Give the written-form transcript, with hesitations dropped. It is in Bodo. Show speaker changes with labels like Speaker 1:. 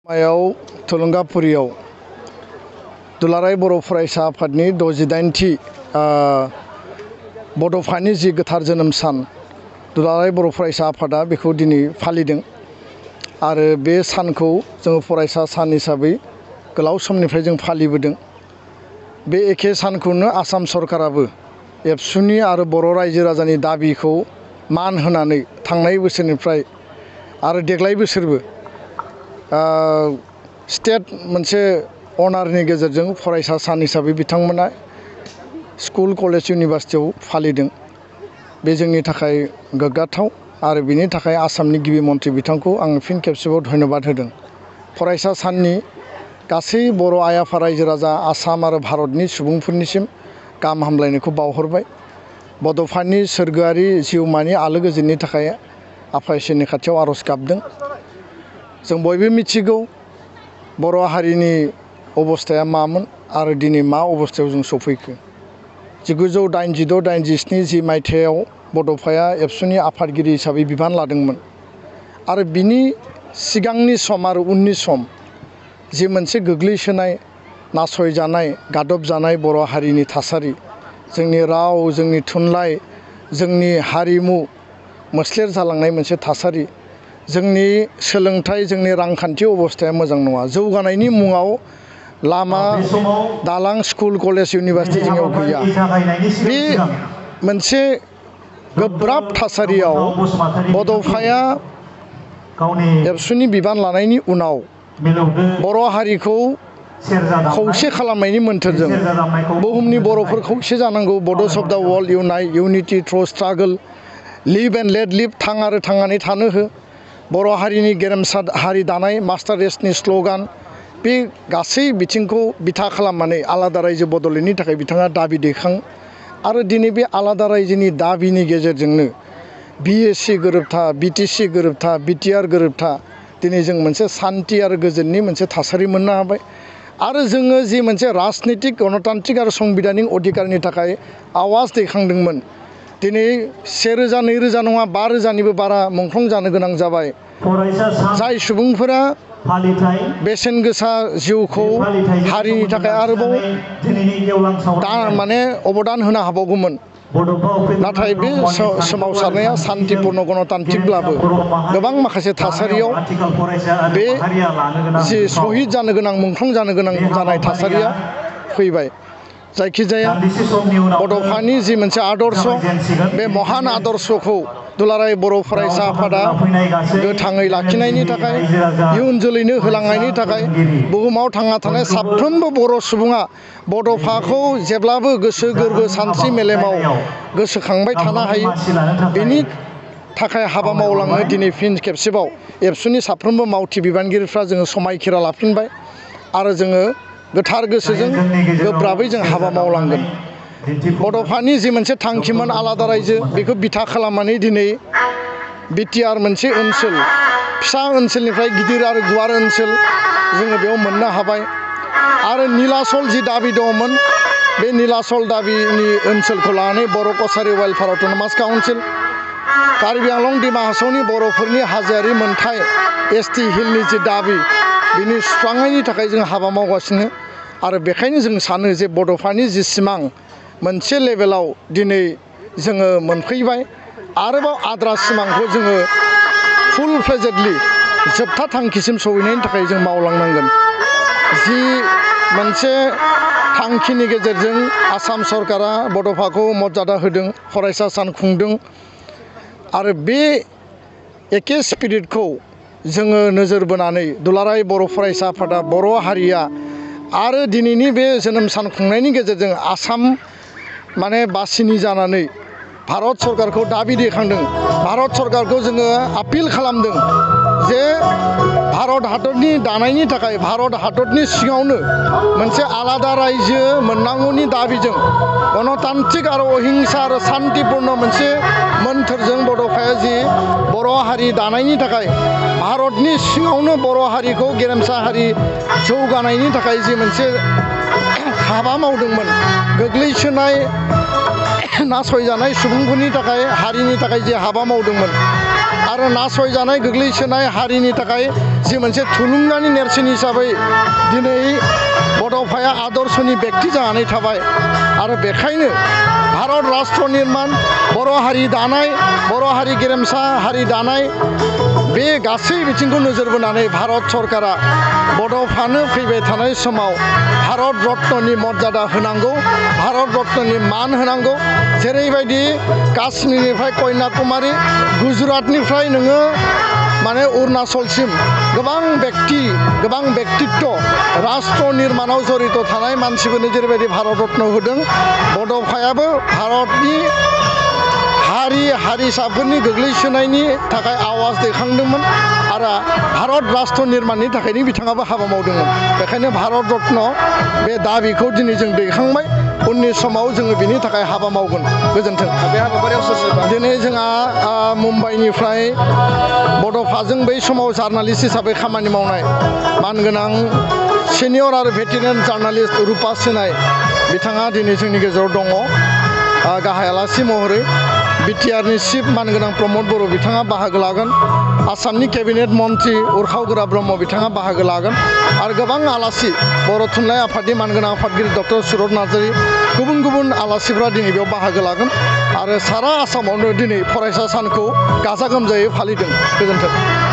Speaker 1: मायाव थुलुंगापुरियाव दुलाराय बर' फरायसा आफादनि 68थि बड'फानि जि गोथार जोनोम सान दुलाराय बर' फरायसा आफादा बेखौ दिनै फालिदों आरो बे सानखौ जों फरायसा सान हिसाबै गोलाव समनिफ्राय जों फालिबोदों। बे एखे सानखौनो आसाम सरकाराबो एबसुनि आरो बर' रायजो राजानि दाबिखौ मान होनानै थांनाय बोसोरनिफ्राय आरो देग्लाय बोसोरबो स्टेट मोनसे अनारनि गेजेरजों फरायसा सान हिसाबै बिथांमोना स्कुल कलेज इउनिभारसिटियाव फालिदों। बे जोंनि थाखाय गोग्गाथाव आरो बिनि थाखाय आसामनि गिबि मन्थ्रि बिथांखौ आं फिन खेबसेबाव धन्यबाद होदों। फरायसा साननि गासै बर' आइ आफा रायजो राजा आसाम आरो भारतनि सुबुंफोरनिसिम गाहाम हामलायनायखौ बावहरबाय। बड'फानि सोरगोआरि जिउमानि आलो गोजोननि थाखाय आफा इसोरनि खाथियाव आर'ज गाबदों। जों बयबो मिथिगौ बर' हारिनि अबस्थाया मामोन आरो दिनै मा अबस्थायाव जों सफैखो। 1986-87 जि मायथाइयाव बड'फाया एबसुनि आफादगिरि हिसाबै बिबान लादोंमोन आरो बिनि सिगांनि सम आरो उननि सम जि मोनसे गोग्लैसोनाय नासयजानाय गादबजानाय बर' हारिनि थासारि, जोंनि राव, जोंनि थुनलाइ, जोंनि हारिमु मोस्लेर जालांनाय मोनसे थासारि, जोंनि सोलोंथाइ, जोंनि रांखान्थि अबस्थाया मोजां नङा। जौगानायनि मुङाव लामा दालां स्कुल कलेज इउनिभारसिटि जोंनियाव गैया। बे मोनसे गोब्राब थासारियाव बड'फाया एबसुनि बिबान लानायनि उनाव बर' हारिखौ खौसे खालामनायनि मोन्थोरजों बुहुमनि बर'फोर खौसे जानांगौ, Bodos of the world unite, unity through struggle, live and let live, थां आरो थांनानै थानो हो, बर' हारिनि गेरेमसा हारि दानाय, मास्टार रेसनि स्ल'गान, बे गासै बिथिंखौ बिथा खालामनानै आलादा रायजो बड'लेण्डनि थाखाय बिथाङा दाबि दैखाङो आरो दिनै बे आलादा रायजोनि दाबिनि गेजेरजोंनो BAC गोरोबथा, BTC गोरोबथा, BTR गोरोबथा दिनै जों मोनसे सान्थि आरो गोजोननि मोनसे थासारि मोननो हाबाय आरो जोङो जि मोनसे राजनितिक गणतान्त्रिक आरो संबिधानिक अधिकारनि थाखाय आवाज दैखांदोंमोन, दिनै 1000, 2000 नङा 5000निबो बारा मुंख्लं जानो गोनां जाबाय। जाय सुबुंफोरा बेसेन गोसा जिउखौ हारिनि थाखाय आरोबाव अबदान होनो हाबावगौमोन, नाथाय बे सोमावसारनाया सान्तिपुर्ण गणतान्त्रिकब्लाबो गोबां माखासे थासारियाव बे जि सहिद जानो गोनां, मुंख्लं जानो गोनां जानाय थासारिया फैबाय। जायखिजाया बड'फानि जि मोनसे आदर्श, बे महान आदर्शखौ दुलाराय बर' फरायसा आफादा गोथाङै लाखिनायनि थाखाय, इयुन जोलैनो होलांनायनि थाखाय बुहुमाव थांना थानाय साफ्रोमबो बर' सुबुङा बड'फाखौ जेब्लाबो गोसो गोरबो सानस्रि मेलेमाव गोसोखांबाय थानो हायो, बेनि थाखाय हाबा मावलांनो दिनै फिन खेबसेबाव एबसुनि साफ्रोमबो मावथि बिबानगिरिफ्रा जोङो समायखिरा लाफिनबाय आरो जोङो गोथार गोसोजों गोब्राबै जों हाबा मावलांगोन। बड'फानि जि मोनसे थांखिमोन आलादा रायजो, बेखौ बिथा खालामनानै दिनै BTR मोनसे ओनसोल, फिसा ओनसोलनिफ्राय गिदिर आरो गुवार ओनसोल जोङो बेयाव मोननो हाबाय आरो नीलाचल जि दाबि दङमोन, बे नीलाचल दाबिनि ओनसोलखौ लानानै Boro' Kachari welfare autonomous council, Karbi Anglong Dima हासावनि बर'फोरनि हाजोआरि मोनथाय ST हिलनि जि दाबि, बिनि सुस्रांनायनि थाखाय जों हाबा मावगासिनो आरो बेखायनो जों सानो जे बड'फानि जि सिमां मोनसे लेभेलाव दिनै जोङो मोनफैबाय, आरोबाव आद्रा सिमांखौ जोङो फुल फ्लेजेडलि जोबथा थांखिसिम सहैनायनि थाखाय जों मावलांनांगोन। जि मोनसे थांखिनि गेजेरजों आसाम सरकारा बड'फाखौ मर्यादा होदों, फरायसा सान खुंदों आरो बे एखे स्पिरिटखौ जोङो नोजोर बोनानै दुलाराय बर' फरायसा आफादा बर' हारिया आरो दिनैनि बे जोनोम सान खुंनायनि गेजेरजों आसाम बासिनि जानानै भारत सरकारखौ दाबि दैखांदों। भारत सरकारखौ जोङो आपिल खालामदों जे भारत हादरनि दानायनि थाखाय भारत हादरनि सिङावनो मोनसे आलादा रायजो मोननांगौनि दाबिजों गणतान्त्रिक आरो अहिंसा आरो सान्तिपुर्ण मोनसे मोन्थोरजों बड'फाया जि बर' हारि दानायनि थाखाय भारतनि सिङावनो बर' हारिखौ गेरेमसा हारि जौगानायनि थाखाय जि मोनसे हाबा मावदोंमोन, गोग्लैसोनाय नासयजानाय सुबुंफोरनि थाखाय, हारिनि थाखाय जे हाबा मावदोंमोन, आरो नासयजानाय गोग्लैसोनाय हारिनि थाखाय जि मोनसे थुलुंगानि नेरसोन हिसाबै दिनै बड'फाया आदर्शनि बेक्ति जानानै थाबाय आरो बेखायनो भारत राष्ट्र निर्माण बर' हारि दानाय बर' हारि गेरेमसा हारि दानाय बे गासै बिथिंखौ नोजोर बोनानै भारत सरकारा बड'फानो फैबाय थानाय समाव भारत रत्ननि मर्यादा होनांगौ भारत रत्ननि मान होनांगौ जेरैबायदि काश्मीरनिफ्राय कन्याकुमारी गुजरातनिफ्राय नोङो माने अरुणाचलसिम गोबां व्यक्तित्व राष्ट्र निर्माणाव जड़ित थानाय मानसिफोरनो जेरैबायदि भारत रत्न होदों बड'फायाबो भारतनि हारि हारिसाफोरनि गोग्लैसोनायनि थाखाय आवाज दैखांदोंमोन आरो भारत राष्ट्र निर्माणनि थाखायनो बिथाङाबो हाबा मावदोंमोन बेखायनो भारत रत्न बे दाबिखौ दिनै जों दैखांबाय उननि समाव जोङो बिनि थाखाय हाबा मावगोन गोजोन्थों बे हाबाफारियाव दिनै जोंहा मुम्बाइनिफ्राय बड'फाजों बै समाव जार्नालिस्ट हिसाबै खामानि मावनाय मानगोनां सिनियर आरो भेटेरान जार्नालिस्ट रुपा सोनाय बिथाङा दिनै जोंनि गेजेराव दङ गाहाय आलासि महरै बिटिआरनि चिफ मानगोनां प्रमद बर' बिथाङा बाहागो लागोन आसामनि केबिनेट मन्त्रि उरखाव ब्रह्म बिथाङा बाहागो लागोन आरो गोबां आलासि बर' थुनलाइ आफादनि मानगोनां आफादगिरि डक्टर सुरत नार्जारि गुबुन गुबुन आलासिफ्रा दिनै बेयाव बाहागो लागोन आरो सारा आसामावनो दिनै फरायसा सानखौ गाजा गोमजायै फालिदों गोजोन्थों